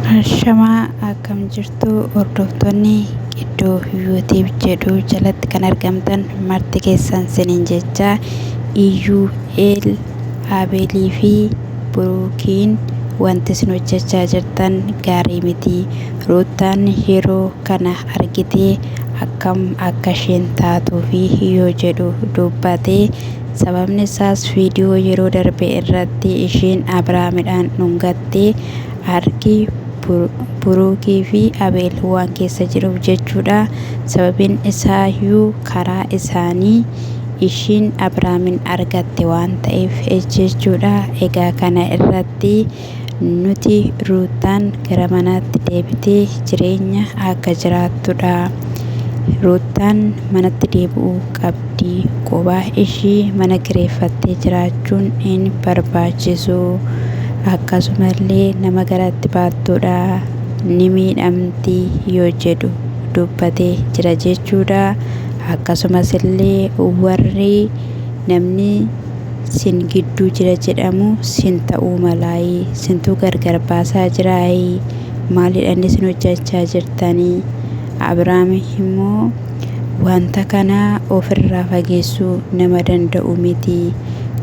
Ashamaa akkam jirtu hordoftoonni iddoo YouTube jedhu jalatti kan argamtan marti keessan siniin jecha Iyyuu'eel Abeelii fi Burukiin wanti isin hojjechaa jirtan gaarii miti. Ruuttaan yeroo kana argitee akkam akka isheen taatuu fi yoo jedhu dubbate. Sababni isaas viidiyoo yeroo darbe irratti isheen Abiraamidhaan dhungatte harki Buruukii fi Abeel waan keessa jiruuf jechuudha. Sababiin isaayyuu karaa isaanii ishiin Abiraamin argatte waan ta'eef jechuudha. Egaa kana irratti nuti Ruuttaan gara manaatti deebitee jireenya akka jiraattudha. Ruuttaan manatti deebi'uu qabdi. Qobaa ishii mana kireeffattee jiraachuun hin barbaachisu. Akkasumallee nama garatti baattuudha. Ni miidhamti yoo jedhu dubbatee jira jechuudha. Akkasumas illee warri namni sin gidduu jira jedhamu sin ta'uu malaayi. Sintuu gargar baasaa jiraayi. Maalidha inni sin hojjechaa jirtanii? Abiraam immoo wanta kana ofirraa fageessuu nama danda'u miti.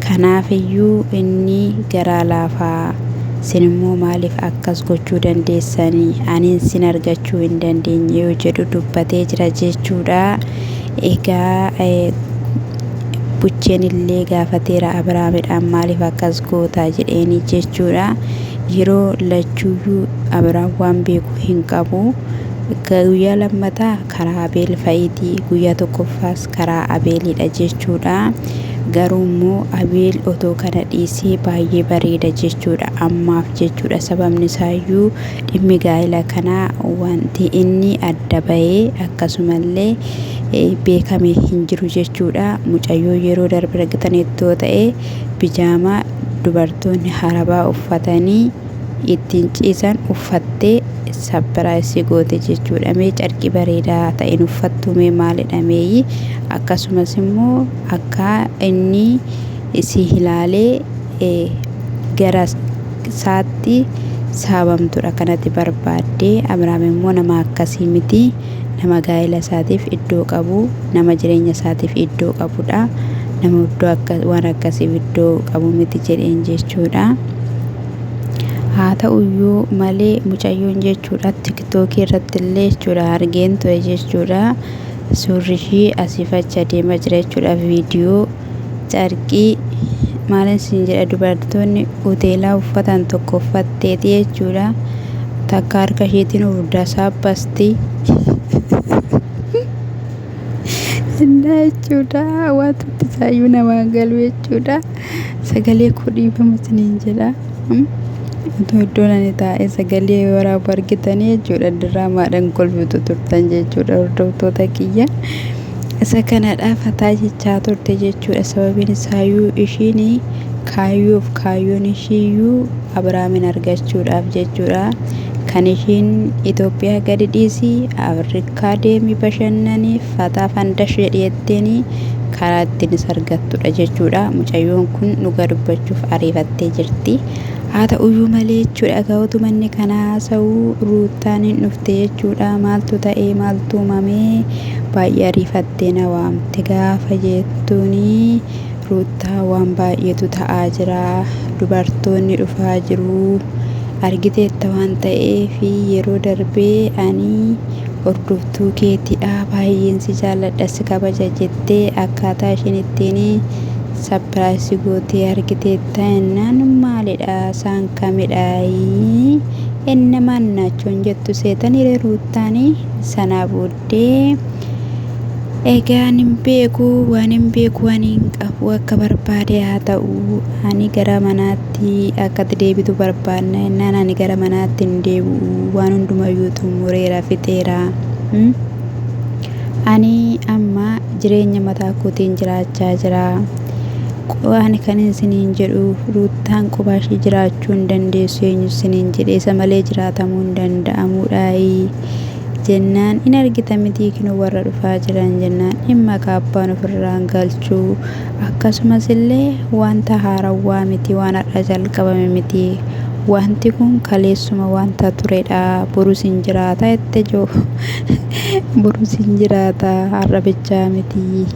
Kanaaf iyyuu inni garaa laafaa. Sin immoo maaliif akkas gochuu dandeessanii? Aniin sin argachuu hin dandeenye yoo jedhu dubbatee jira jechuudha. Egaa bucheen illee gaafateera Abiraamidhaan maaliif akkas goota jedheeni jechuudha. Yeroo lachuuyyuu Abiraam waan beeku hin qabu. Guyyaa lammataa karaa Abeel fa'iiti. Guyyaa tokkoffaas karaa Abeelidha jechuudha. Garuu immoo Abeel otoo kana dhiisee baay'ee bareeda jechuudha. Ammaaf jechuudha. Sababni isaayyuu dhimmi gaa'ela kanaa wanti inni adda bahee akkasumallee beekame hin jiru jechuudha. Mucayyoo yeroo darbe argitanitti yoo ta'e bijaamaa dubartoonni harabaa uffatanii ittiin ciisan uffattee sapiraayisii goote jechuudha. Mee carqii bareedaa ta'een uffattu mee maalidha meeyi akkasumas immoo akka inni si ilaalee gara isaatti saabamtudha kanatti barbaaddee. Abiraam immoo nama akkasii miti. Nama gaa'ela isaatiif iddoo qabu, nama jireenya isaatiif iddoo qabudha. Nama iddoo akka waan akkasiif iddoo qabu miti jedheen jechuudha. Haa ta'uyyuu malee mucayyoon jechuudha tiktookii irratti illee jechuudha argeen ture jechuudha. Suurri ishii asiif achi adeemaa jira jechuudha. Viidiyoo carqii maalin siin jedha dubartoonni hoteelaa uffatan tokko uffatteeti jechuudha. Takka harka isheetiin of dasaabbasti. Innaa jechuudha waanti isaayyuu namaan galu jechuudha. Sagalee koo dhiifama isiniin jedha. Otoo iddoon ani taa'ee sagalee waraabu argitanii jechuudha diraamaadhaan kolfitu turtan jechuudha hordoftoota kiyya. Isa kanadha fataa jechaa turte jechuudha. Sababiin isaayyuu ishiin kaayyoof kaayyoon ishiiyyuu Abiraamin argachuudhaaf jechuudha. Kan ishiin Itoophiyaa gadi dhiisi Afrikaa deemi bashannani fataa fandash jedhi jetteeni karaa ittiin isa argattudha jechuudha. Mucayyoon kun dhugaa dubbachuuf ariifattee jirti. Haa ta'uyyuu malee jechuudha egaa utuma inni kana haasa'u Ruuttaan hin dhufte jechuudha. Maaltu ta'ee maaltu uumamee baay'ee ariifattee na waamte gaafa jettuuni Ruuttaa waan baay'eetu ta'aa jira. Dubartoonni dhufaa jiru. Argiteetta waan ta'eef yeroo darbee ani hordoftuu keetidha baay'een si jaalladha si kabaja jettee akkaataa isheen ittiin sapiraayisii gootee argiteetta jennaan maalidha isaan kamidha innamaan naachoon jettu seetaniire Ruuttaanii sanaa booddee egaa hin beeku waan hin beeku waan hin qabu akka barbaade haa ta'u ani gara manaatti akkatti deebitu barbaadna jennaan ani gara manaatti hin deebi'u waan hundumayyuu xumureera fixeera. Ani amma jireenya mataa kootiin jiraachaa jira. Ani kan isiniin jedhu Ruuttaan kophaa ishee jiraachuu hin dandeessu eenyu isiniin jedhe isa malee jiraatamuu hin danda'amuudhaayi. Jennaan in argita mitii kinoo warra dhufaa jiran jennaan dhimma kaabbaan ofirraan galchuu akkasumas illee wanta haarawwaa miti waan har'a jalqabame miti Wanti kun kaleessuma wanta turedha. Borus hin jiraata jette joo. Borus hin jiraata har'a bichaa miti.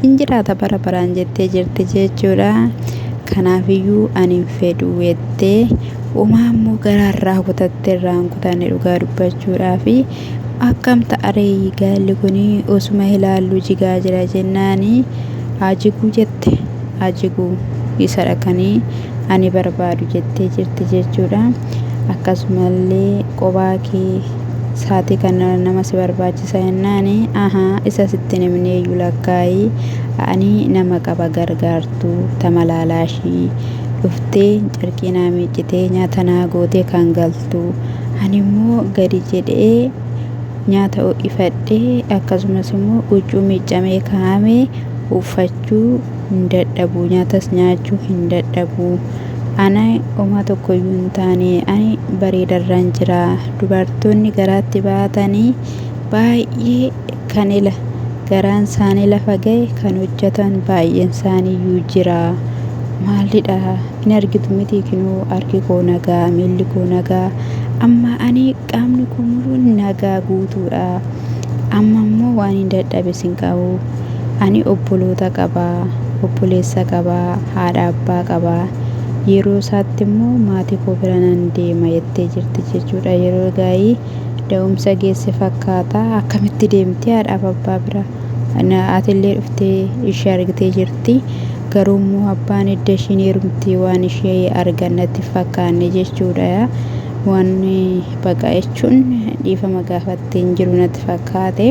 Hin jiraata bara baraan jettee jirti jechuudha. Kanaafiyyuu ani hin fedhu jettee umaa immoo garaarraa kutatte irraa hin kutanne dhugaa dubbachuudhaafi akkam ta'aree gaalli kun osuma ilaallu jigaa jira jennaani haa jiguu jette haa jiguu isa dhaqanii ani barbaadu jettee jirti jechuudha. Akkasumallee qobaa kee saatii kana nama si barbaachisa jennaani ahaa isa sitti himnee iyyuu lakkaa'ii ani nama qaba gargaartuu tamalaalaashii dhuftee carqii naa miiccitee nyaata naa gootee kan galtu ani immoo gadi jedhee nyaata ho'ifadhee akkasumas immoo huccuu miiccamee kaa'ame uffachuu hin dadhabu nyaatas nyaachuu hin dadhabu ana homaa tokkoyyuu hin taane ani bareedarraan jira dubartoonni garaatti baatanii baay'ee kan ila garaan isaanii lafa ga'e kan hojjetan baay'een isaaniiyyuu jira. Maalidha hin argitu miti kinoo harki koo nagaa miilli koo nagaa amma ani qaamni koo muluun nagaa guutuudha. Amma immoo waan hin dadhabe sin qabu. Ani obboloota qaba, obboleessa qaba, haadha abbaa qaba. Yeroo isaatti immoo maatii koo bira nan deema jettee jirti jechuudha. Yeroo gaa'ii da'umsa geesse fakkaata. Akkamitti deemti haadhaaf abbaa bira? Atillee dhuftee ishee argitee jirti. Garuu immoo abbaan edda ishiin heerumte waan ishee argan natti hin fakkaanne jechuudha. Waan baqa jechuun dhiifama gaafattee hin jiru natti fakkaate.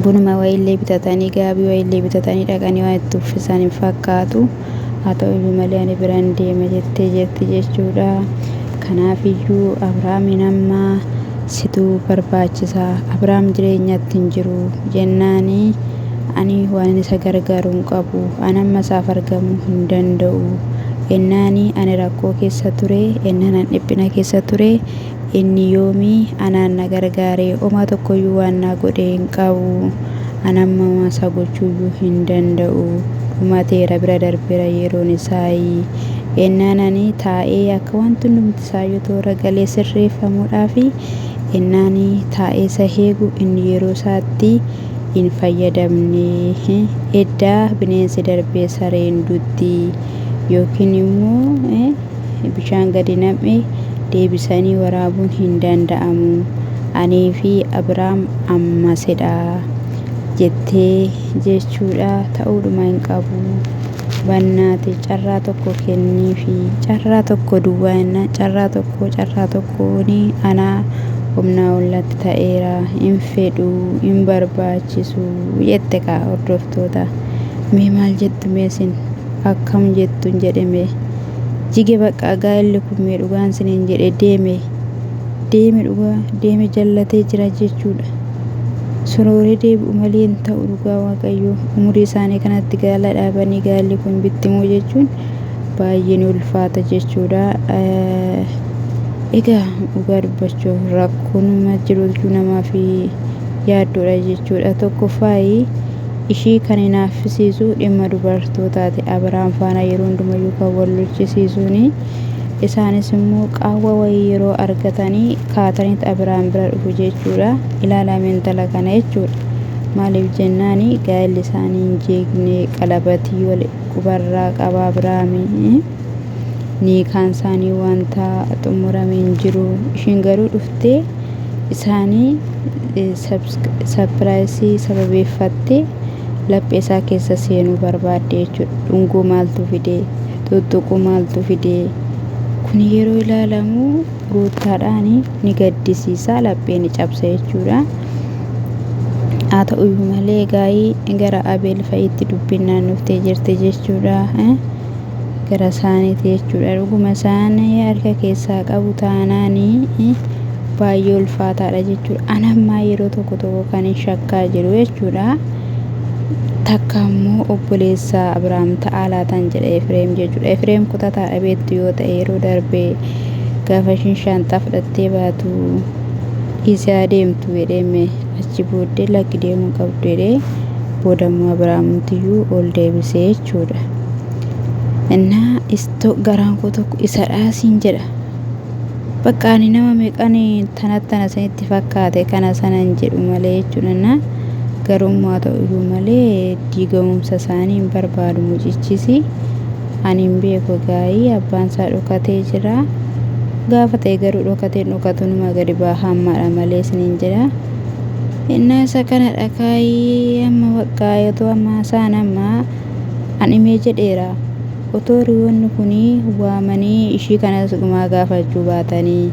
Bunuma wayiillee bitatanii gaabii wayiillee bitatanii dhaqanii waan itti uffisan hin fakkaatu. Haa ta'u iyyuu malee ani biran deema jettee jirti jechuudha. Kanaafiyyuu Abrahaamiin amma situ barbaachisa. Abrahaam jireenyatti hin jiru jennaani ani waan isa gargaaru hin qabu. Ani amma isaaf argamuu hin danda'u. Ennaani ani rakkoo keessa ture, ennaan ani dhiphina keessa ture, inni yoomi anaan na gargaare homaa tokkoyyuu waan naa godhe hin qabu. Ani amma homaa isaa gochuuyyuu hin danda'u. Dhumateera bira darbeera yeroon isaayi. Ennaan ani taa'ee akka wanti hundumti isaayyuu toora galee sirreeffamuudhaafi ennaan taa'ee isa eegu inni yeroo isaatti hin fayyadamne. Eddaa bineensi darbee sareen dutti yookiin immoo bishaan gadi nam'e deebisanii waraabuun hin danda'amu. Anii fi Abrahaam ammasidha jettee jechuudha. Ta'uudhuma hin qabu. Bannaati carraa tokko kenniifi carraa tokko duwwaa jennaan carraa tokko carraa tokkoon anaa humnaa ollatti ta'eera hin fedhu hin barbaachisu jette kaa hordoftoota. Mee maal jettu mee isin akkam jettuun jedheme jige bakka gaa'elli kun mee dhugaan siniin jedhe deeme deeme dhugaa deeme jallatee jira jechuudha. Sorooree deebi'u malee hin ta'u dhugaa waaqayyoo umurii isaanii kanatti gaala dhaabanii gaalli kun bittimuu jechuun baay'ee ni ulfaata jechuudha. Egaa dhugaa dubbachuuf rakkoonuma jirutu namaa fi yaaddoodha jechuudha. Tokkoffaayi ishii kan hinaaffisiisu dhimma dubartootaati. Abrahaam faana yeroo hundumayyuu kan wal lolchisiisuuni. Isaanis immoo qaawwa wayii yeroo argatanii kaataniit Abrahaam bira dhufu jechuudha. Ilaalaa intala kana jechuudha. Maaliif jennaani gaa'elli isaanii hin jeeqne qalabatii wal qubarraa qaba Abrahaamii. Niikaan isaanii wanta xumurame hin jiru. Ishiin garuu dhuftee isaanii sapiraayisii sababeeffattee laphee isaa keessa seenuu barbaadde jechuudha. Dhungoo maaltu fide? Tuttuquu maaltu fide? Kun yeroo ilaalamu Ruuttaadhaan ni gaddisiisa laphee ni cabsa jechuudha. Haa ta'uyyuu malee gaa'ii gara Abeel fa'iitti dubbiin naannoftee jirti jechuudha. Gara isaaniiti jechuudha. Dhuguma isaan harka keessaa qabu taanaanii baay'ee ulfaataadha jechuudha. Ana ammaa yeroo tokko tokko kan hin shakkaa jiru jechuudha. Takka immoo obboleessa Abiraam ta'aa laatan jedha Efreem jechuudha. Efreem kutataadha beektu yoo ta'e yeroo darbe gaafa ishiin shaanxaa fudhattee baatu dhiisee adeemtu jedheeme achi booddee lakki deemuu qabdu jedhee booda immoo Abiraamumtiyyuu ol deebisee jechuudha. Innaa isto garaan koo tokko isadhaa siin jedha. Bakka ani nama meeqan tana sanitti fakkaate kana sanan jedhu malee jechuudha. Innaa garummaa ta'u iyyuu malee diigamumsa isaanii hin barbaadu mucichisi. Ani hin beeku gaa'ii abbaan isaa dhokatee jira. Gaafa ta'e garuu dhokatee dhokatu numa gadi baha hammaadha malee isiniin jedha. Innaa isa kana dhakaayii amma bakka otoo amma isaan amma an himee jedheera. Otoo hiriyoonni kun waamanii ishii kanas umaa gaafachuu baatanii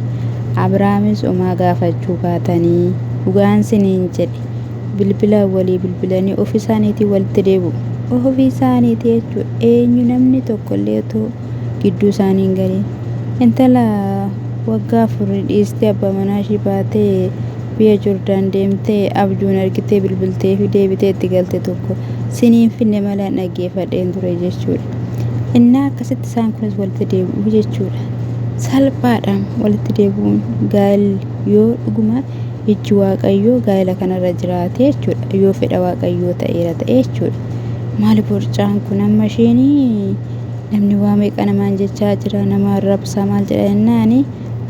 Abrahaamis umaa gaafachuu baatanii dhugaan siniin jedhe bilbila walii bilbilanii ofi isaaniitii walitti deebi'u. Ofi isaaniitii jechuudha. Eenyu namni tokkollee otoo gidduu isaanii hin galin. Intala waggaa 4 dhiistee abbaa manaa ishii baatee biyya Jordaan deemtee abjuun argitee bilbiltee fi deebitee itti galte tokko siniin finne malee an dhaggeeffadheen ture jechuudha. Innaa akkasitti isaan kunis walitti deebi'u jechuudha. Salphaadhaan walitti deebi'uun gaa'elli yoo dhuguma ijji Waaqayyoo gaa'ela kanarra jiraate jechuudha. Yoo fedha Waaqayyoo ta'eera ta'e jechuudha. Maali borcaan kun amma isheen namni waa meeqa namaan jechaa jira, nama arrabsaa maal jedha jennaani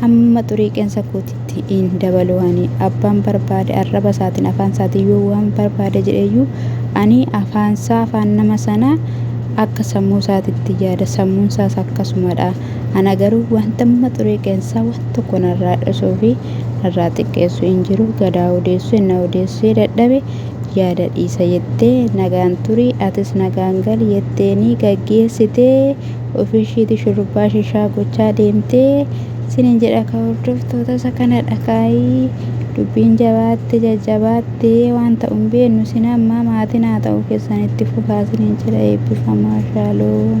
amma xurii qeensa kootitti hin dabalu. Ani abbaan barbaade arraba isaatiin afaan isaatiin yoo waan barbaade jedheyyuu ani afaan isaa afaan nama sanaa akka sammuu isaatitti yaada, sammuun isaas akkasumadha. Ana garuu wanta amma xurii qeensaa waan tokko narraa dhisuu fi narraa xiqqeessu hin jiru. Gadaa odeessuu enna odeessee dadhabe yaada dhiisa jettee nagaan turi atis nagaan gali jetteenii gaggeessitee ofii ishiiti shurrubbaa shishaa gochaa deemtee sinin jedha ka hordoftoota isa kanadha kaayii dubbiin jabaatte jajjabaatte waan ta'u hin beeknu sin amma maatiin haa ta'u keessan itti fufaa sinin jedha. Eebbifamaa. Shaaloom.